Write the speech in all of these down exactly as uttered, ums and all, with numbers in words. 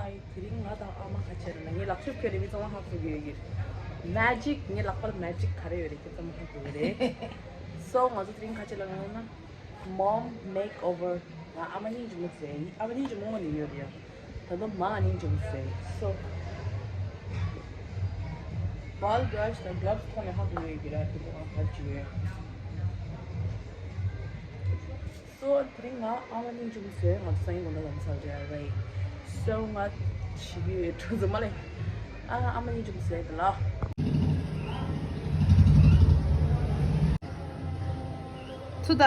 ཨའི་དེ་རིང་ང་དང་ཨ་མ་ཁ་ཆེར་ན་ངའི་ལག་ཆོས་ཁྱོད་རེ་བའི་ཚང་མ་ཧང་སུ་གི་ཡོད་གི། མེ་ཇིག་ངའི་ལག་པར་མེ་ཇིག་ག་རེ་ཡོད་རེད་ཁྱོད་ཚང་མ་ཧང་སུ་གི་རེད། སོ་ང་ཚོ་དེ་རིང་ཁ་ཆེར་ལ་ངོ་ན། Mom makeover. ང་ཨ་མ་སྙིང་རྗེ་མོ་ཟེར། ཨ་མ་སྙིང་རྗེ་མོ་ངོ་ནས་ཡོད་ཡ། ད་དུང་མ་སྙིང་རྗེ་མོ་ཟེར། So ball brush དང་gloves ཐོག་ནས་ཧ་གོ་ཡོད་ཀྱི་ར། དེ་ཚོ་ང་ག་ཅི་ཡོད། So དེ་རིང་ང་ཨ་མ་སྙིང་རྗེ་མོ་ཟེར། ང་ཚོ་སང་ཉིན་དགོང་དག་ལམ་སང་རེད་རེད། So ང་བྱེད་ཀྱི་ཡོད་གྲོང་ཚོ་མ་ལས། ཨ་ཨ་མ་སྙིང་རྗེ་མོ་ཟེར་གི་ལ། ཚུ་ད།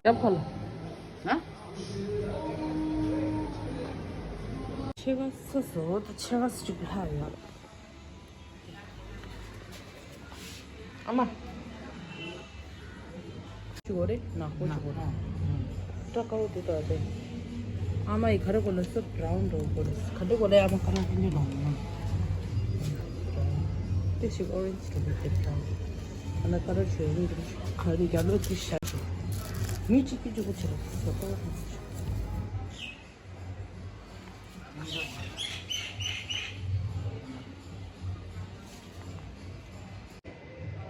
ཡབ་ཁོ་ལ། ན། ཕྱེད་ཀ་ས་བཟོ་ད་ཕྱེད་ཀ་ས་གཅིག་ལྷག་ཡོད། ཨ་མ། ཅི་གོ་རེད་ནག་པོ་ཅི་གོ་རེད། སྐྲ་དཀར་པོ་འདུག་ད་དེ། ཨ་མ་ཡི་ག་རེ་གོ་ལ་སོ་brown འདྲ་གོ་རེད། ག་འདྲ་གོ་ལ་ཨ་མ་ཁ་ན་ཧིན་རི་ལོང་ཡོང་། དེ་ཞིག་orange འདྲ་གོ་དེ་brown། ཨ་ན་ཀ་ར་ཞོ་ཡིན་འདྲ་ཞིག་ག་རེ་རྒྱབ་ལོག་ཅི་ཤ་ཞིག་མི་གཅིག་གིས་ཅི་གོ་ཆེ་ལ་སོ་ཀ་བ་ཐང་ཞིག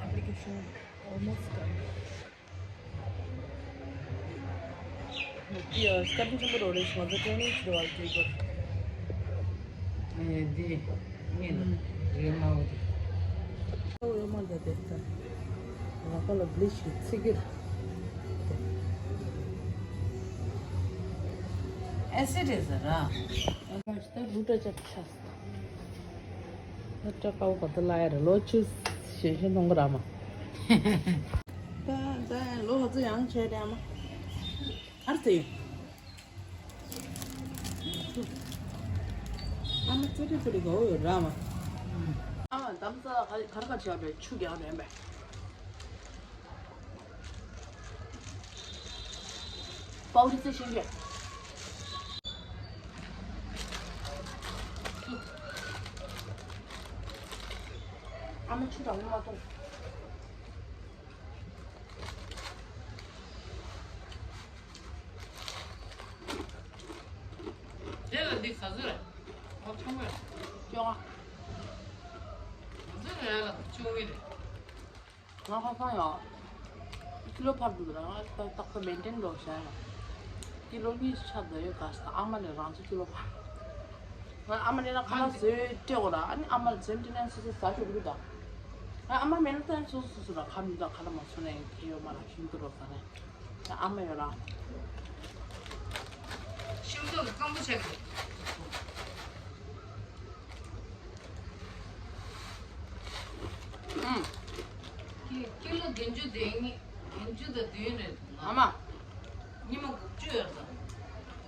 Application almost done. ཡ་སྐར་ཆེན་པོ་རོ་རེ་ཞིག་ང་ཚོ་ཀྲེ་ནིང་ཞིག་རེད་བ་ལ་དུས་སྐབས། ཨེ་འདི་ངས་ལ་རེད་མ་འོ་དེ། ཨོ་ཡོ་མ་ལ་དེ་ལྟ། ང་ཁོ་ལ་བླི་ཤིག་ཚིག་གིར། ཨེ་སི་རེད་ཟེར་ར། ཨ་ད་རུ་ཏྲ་ཅག་ཆགས། ད་ཀྲ་ཀའོ་ག་ད་ལ་ཡ་རེ་ལོ་ཆུ་ཞེ་ཞེ་གཏོང་གི་ར་མ། ད་ད་ལོ་ཧ་ཙི་ཡང་ཆེ་རེ་མ། ཨར་ཙི། ཨ་མ་ཙི་རི་ཙི་རི་གའོ་ཡོད་ར་མ། ཨ་མ་དམ་ས་ག་ག་ར་ག་ཆེ་བ་ཆུ་རྒྱག་རེ་མ། པའོ་རི་ཙེ་ཤེས་རྒྱུ། ཨ་མ་ཆུ་དྲང་མོ་མ་འཐུང་། དེ་ལ་འདི་ག་ཚོད་རེད། ཨོ་ཆུང་བས། ཅོ་ང་། ག་ཚོད་རེད་ལ་ཆུང་བས་རེད། ང་ཧ་སང་ཡང་། ཀི་ལོ་ཕར་འདུག་ལ་ང་ཏག་ཏག་ཏག་མེན་ཏེན་འགྲོ་བྱ་ཡང་། ཀི་ལོ་གཉིས་ཆགས་བསྡད་ཡོད་ག་ས་ཨ་མ་ནས་རང་ཚོ་ཀི་ལོ་ཕར། ང་ཨ་མ་ནས་ན་ཁ་ལག་བཟོས་སྤྲད་འོ་ལ་ཨ་ནི་ཨ་མ་ལ་བཟོས་སྤྲད་ན་སོ་སོ་ཟ་ཆོག་གི་རེད་ད། ང་ཨ་མ་མེད་ན་ད་སོ་སོ་སོ་སོ་ལ་ཁ་མི་འདུག་ཁ་ལ་མ་སོང་ན་ཡང་ཁྱེད་ཡོད་མ་ལ་ཤིང་ཏུ་རོ་ཟ་ནས་ད་ཨ་མ་ཡོད་ལ། ཤིང་ཏུ་སྐམ་པོ་ཆགས་ཀྱི། ཀི་ཀི་ལོ་བདུན་ཅུ་དོན་གཉིས། བདུན་ཅུ་དང་བདུན་རེད་འདུག་ཨ་མ། ཉི་མ་དགུ་བཅུ་ཡོད་རེད་འདུག་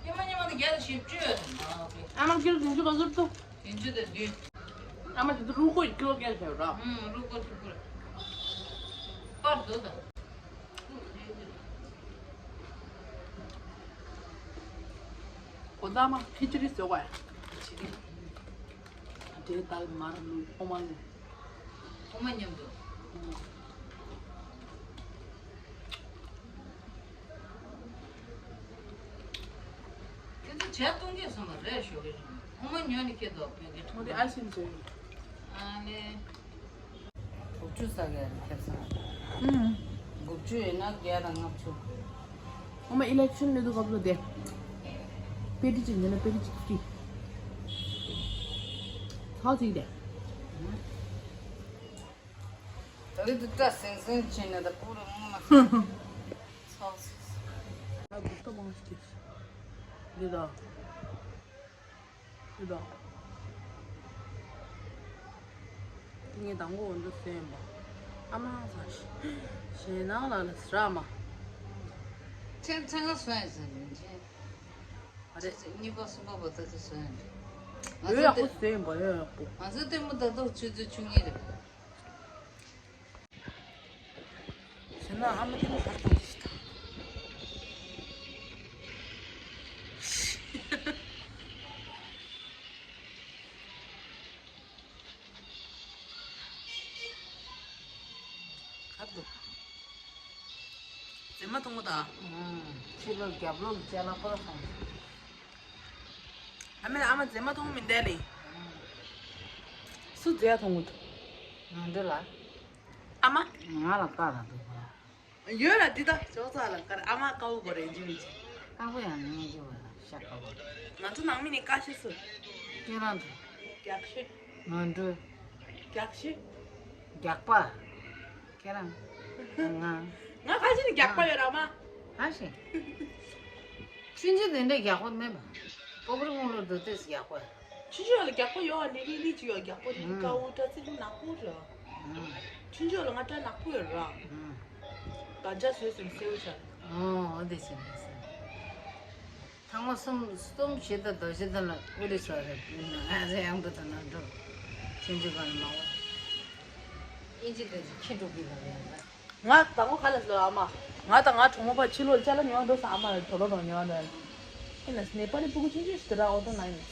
ཉི་མ་ཉི་མ་དང་བརྒྱད་དང་བཞི་བཅུ་ཡོད་རེད་འདུག་ཨ་མ་ཀི་ལོ་བདུན་ཅུ་ག་ཚོད་འདུག་བདུན་ཅུ་དང་བདུན། ཨ་མ་དེ་ཚོ་རུ་ཀོ་ཡི་ཀི་ལོ་བརྒྱད་ཟེར་ར། ཨུམ་རུ་ཀོ་རུ་ཀོ་རེད། པར་འདུག་ད། གོ་ད་མ་ཁི་ཅི་རི་ཟེར་བ་ཡ། ཁི་ཅི་རི། འབྲས་དལ་མར་བླུགས་ཨོ་མ་བླུགས། ཨོ་མ་མཉམ་དུ། དེ་ཚོ་བྱས་གཏོང་གི་སོང་བ་རེད་ཞོགས་ཀྱི་རེད། ཨོ་མ་ཉོ་ནི་ཁྱེད་དོ་བོད་ཀྱི་ཁྲོམ་ཨ་ཤིན་ཟོས། ཨ་ནི། དགུ་བཅུ་ས་ག་ཁེབས་སང་། ཨུམ། དགུ་བཅུ་ཡིན་ན་བརྒྱ་དང་ལྔ་བཅུ། ཨོ་མ་ཨི་ལེག་ཤན་ལས་དུ་གབ་ལོ་དེ། པེ་ཏི་གཅིག་ཉོས་ན་པེ་ཏི་གཅིག་ཕི། ཚ་གཅིག་དེ། ད་རེས་དུ་ཏྲ་སེང་སེང་ཕྱིན་ནས་ད་ཀུ་རུ་མོ་མ་ཚོགས་སོང་། ད་དུ་ཏྲ་མང་ཞིག་གིས། འདི་ད། འདི་ད། ངས་དང་པོ་འོ་འདི་ཟོས་ཡིན་པ། ཨ་མ་ས་ཞེ་ནང་ལ་ལ་ཟ་མ། ཚན་ཚན་ལ་ཟོས་ཡིན་ཟེར་མིན་ཅན། ཨ་རེ། ཚན་ཚན་གཉིས་པ་གསུམ་པ་བར་དུ་ཟོས་ཡིན། ང་ཡོད་ཚོ་ཡག་པོ་ལྟད་ཟོས་ཡིན་པ་ཡོད་ཡག་པོ། ང་ཚོ་ལྟད་མོ་ད་དུང་ཆུ་ཚོད་བཅུ་གཉིས་རེད། བྱས་ན་ཨ་མ་ཁྱེད་ལ་ཕར་ཐོན་ཞིག་དང་། ག་འདུག་རྫི་མ་མཐོང་གི་ད། ཕྱི་ལོགས་རྒྱབ་ལོགས་ལ་ཅ་ལག་པོ་ལ་སོང་། ཨ་མའི་ཨ་མ་མཛེས་མ་མཐོང་མི་འདས་ལེ། སུ་མཛེས་མཐོང་གི་འདུག་ང་འདི་ལ། ཨ་མ། ང་ལ་བཀའ་དང་འདུག་ག་ཡོད་ལ་འདི་ད་ཅོག་ཙག་ལ་ཀར་ཨ་མ་དཀར་པོ་གོ་རེ་འཇུ་མི་ཅི། དཀར་པོ་ཡང་མི་འཇུ་བ་ལ་ཤ་དཀར་པོ། ང་ཚོ་ནང་མི་ནི་དཀར་ཤོས་སུ། ཁྱེད་རང་ཚོ། རྒྱག་ཤོས། ང་འགྲོ། རྒྱག་ཤོས། རྒྱག་པ། ཁྱེད་རང་། ང་། ང་ཁ་ཤས་ནི་རྒྱག་པ་ཡོད་ར་མ། ཨ་ཤེ། ཆུང་ཆུང་དེ་འདྲ་རྒྱག་པ་མེད་པ། སྤོ་བོར་དགུང་ལོ་འགྲོ་དུས་རྒྱག་པ། ཆུང་ཆུང་ལ་རྒྱག་པ་ཡོད་ཨ་ལི་ལི་ལི་ཅི་ཡོད་རྒྱག་པ་ལི་ལི་ཀ་འུ་ཏྲ་ཚི་ལུ་ནག་པོ་ར། ཆུང་ཆུང་ལ་ང་ཏྲ་ནག་པོ་ཡོད་ར། ག་འཇའ་བཟོས་སོང་སེའུ་ཆ། ཨོ་དེ་ཆེ་དེ་ཆེ། ཚང་མ་གསུམ་གསུམ་བྱེད་དང་རྡོ་རྗེ་དང་ལ་ཨུ་རི་ས་རེ་ང་ཚེ་ཡང་དུ་དང་ན་འགྲོ། ཆུང་ཆུང་ག་ནས་མ་འོ། ཨིན་ཇི་དེ་ཚོ་ཁྱི་འགྲོ་གི་ལ་ཡང་ན། ང་དང་པོ་ག་ལ་ལོ་ཨ་མ། ང་དང་ང་གྲོགས་མོ་པ་ཕྱི་ལོགས་ཅ་ལག་ཉོ་འགྲོ་ས་ཨ་མ་ལ་དོ་རོ་རོ་ཉོ་འགྲོ། ཨེ་ན་ནེ་པ་ལི་ཕྲུ་གུ་ཆུང་ཆུང་ཞིག་དེ་ར་ཨོ་ཏོ་ན་ཡིན།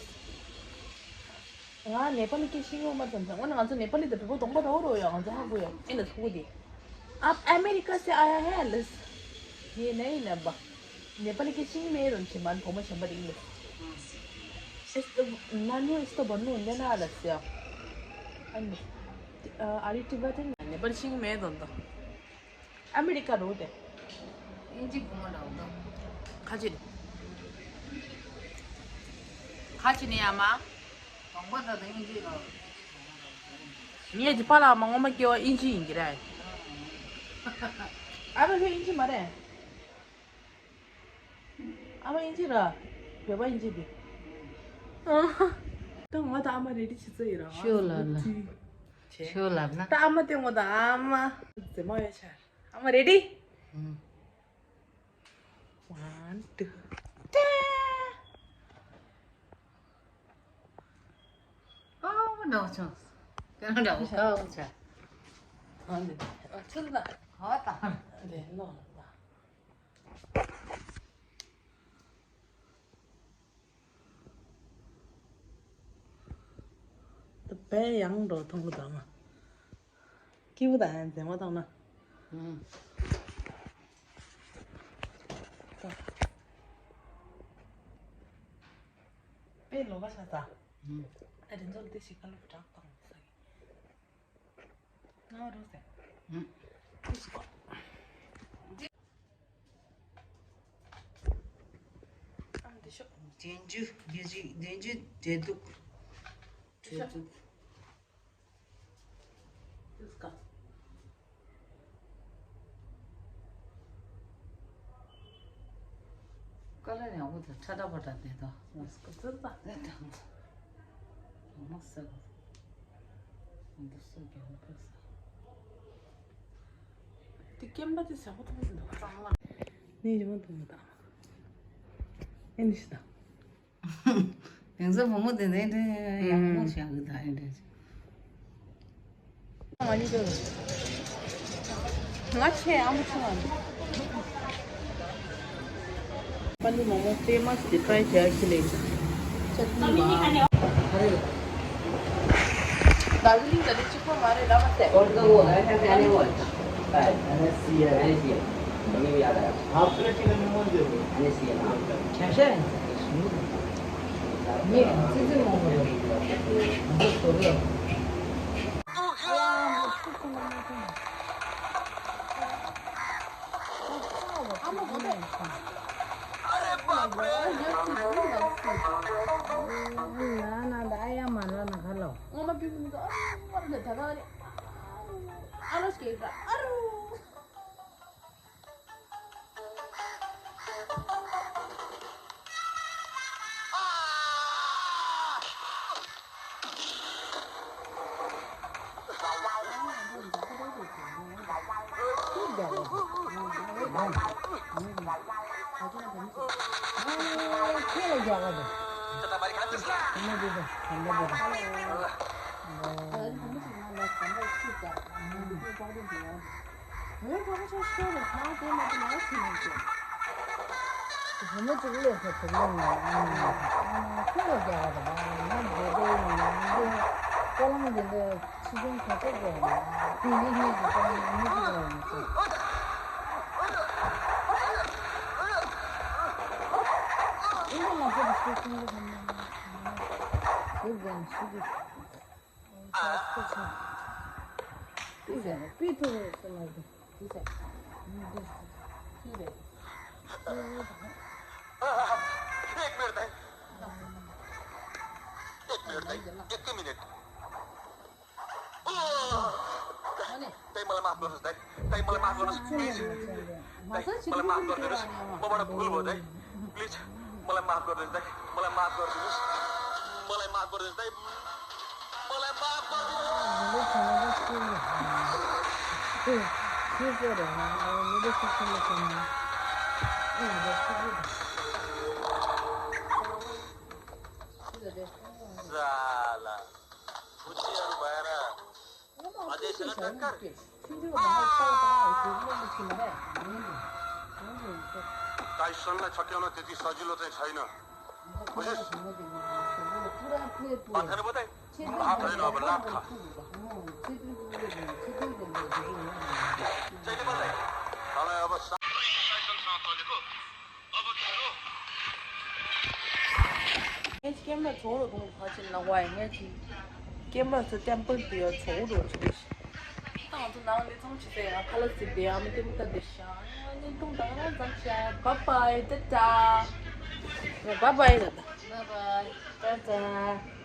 ང་ནེ་པ་ལི་སྐད་ཤེས་ཡོད་མ་ཙམ་ཙམ་འོ་ན་ང་ཚོ་ནེ་པ་ལི་དང་བོད་པོ་གདོང་པ་རོ་རོ་ཡོད་ང་ཚོ་ཧ་གོ་ཡོད་ཨེ་ན་ཕྲུ་གུ་དེ། आप अमेरिका से आया है लस। ये नहीं ना बा। नेपाली के सिंह में रुन छिमान पोमा chamber English. Esto, nanu esto bonu nena la sia. Ani, ari Tibetan. Nepal sing me don do. America ro de. Inji kuma da do. Kajin. Kajin ya ma. Tongba da inji ro. Ni ji pala ma ngoma ke wa inji ingi rai. Aro ke inji mare. ཨ་མ་ཨིན་ཇི་ར། བོད་པ་ཨིན་ཇི་འདི། ད་ང་དང་ཨ་མ་རེ་ཌི་ཆི་ཙི་ཡི་ར། ཤོ་ལབ་ན། ཤོ་ལབ་ན། ད་ཨ་མ་དེ་ངོ་དང་ཨ་མ། མཛེས་མ་ཡོད་ཤག་ཨ་མ་རེ་ཌི། One, two, three. ཨ་མ་ནག་ཆུང་། དེ་ནང་འདྲ་བོ་ཀ་བོ་ཆ། ཨ་འདི། ཨ་ཆུ་ལ། ཧ་ད། འདི་ནོ་ལ། ད་དཔེ་ཡང་འགྲོ་མཐོང་གི་འདུག་ཨ་མ། སྐྱིད་པོ་དང་མཛེས་མ་མཐོང་ན། ཨང་། དཔེ་ལོ་ག་ཤ་ཚ། ཨང་། ཨ་རི་འཛོལ་དེ་ཞིག་ཁ་ལོ་བྲག་བཏང་ས་གི། ང་རོ་ཟེར། ཨང་། ཁུ་སུ་ཀོ། ཨ་འདི་ཤོག་རྫས་འགྱུར་རྫས་འགྱུར་འབྲེལ་གཏུག་འབྲེལ་གཏུག་དཀའ་ལས་ཡག་པོ་དང་ཁྲ་ཁྲ་པ་འདྲ་བསྡད་དོ། སྐུ་ཚེ་ད། ལས་དང་། མ་ཟེར་བ། འདི་སུ་རྒྱག་པ་ཟེར། དེ་སྐེམ་པ་དེ་ཟ་བ་མཐོང་གི་འདུག་གཙང་མ། ནས་རི་མོ་མཐོང་གི་དང་། ཨེ་འདི་ཞིག་དང་། དེང་སང་བུ་མོ་དེ་འདྲ་འདྲ་ཡག་པོ་བཞག་གི་ད་ཨེ་འདྲ། ང་ཆེ་ཨ་མ་ཆུང་བ། པ་ལི་མོ་མོ་ཕེ་མ་སི་དེ་ཊ་རའི་བྱས་ཁྱི་ལེན། ཅ་ཊི་ནི་མ། ཨ་རེ། Darjeeling the district को हमारे इलावा से और तो वो है क्या कहने वाला है? एनएससी है। एनएससी है। मुझे भी याद आया। हाफ प्लेट चिकन मोमोज दे दो। एनएससी है ना? कैसे है? नहीं, चीजें मोमोज। मुझे तो एक मिनट है। एक मिनट है। एक मिनट। दाइ, मलाई माफ गर्नुहोस् दाइ। दाइ, मलाई माफ गर्नुहोस्, प्लिज। दाइ, मलाई माफ गरिदिनुहोस्। मबाट भुल भयो दाइ। प्लिज, मलाई माफ गरिदिनुहोस् दाइ। मलाई माफ गरिदिनुहोस्। मलाई माफ गरिदिनुहोस् दाइ। मलाई माफ गरिदिनुहोस्। साला, बुद्धिहरू भएर अझैसम्म टक्कर। टाइसनलाई छक्याउन त्यति सजिलो चाहिँ छैन। बुझेस्? पठाउनु पर्दैन अब लाख। जहिले पर्दैन। तँलाई अब टाइसनसँग चलेको। अब छोडो। ངས་ཀེམ་ལ་ཚོགས་རོགས་དང་ཁ་ཆེ་ནང་བ་ཡིན། ངས་ཀེམ་ལ་ཚོ་ཏེམ་པལ་དུ་ཡོད་ཚོགས་རོགས་ཆེ་ད་ང་ཚོ་ནང་ལས་ཚོང་ཆེ་ཟེར་ཡང་ཁ་ལ་ཟིག་དེ་ཡང་མི་དེ་མི་ད་དེ་ཤ་ཡང་ལས་དུང་དང་རང་ཙམ་ཤ། བ་བའི་ཏ་ཏ། བ་བའི་ཏ་ཏ། བ་བའི་ཏ་ཏ།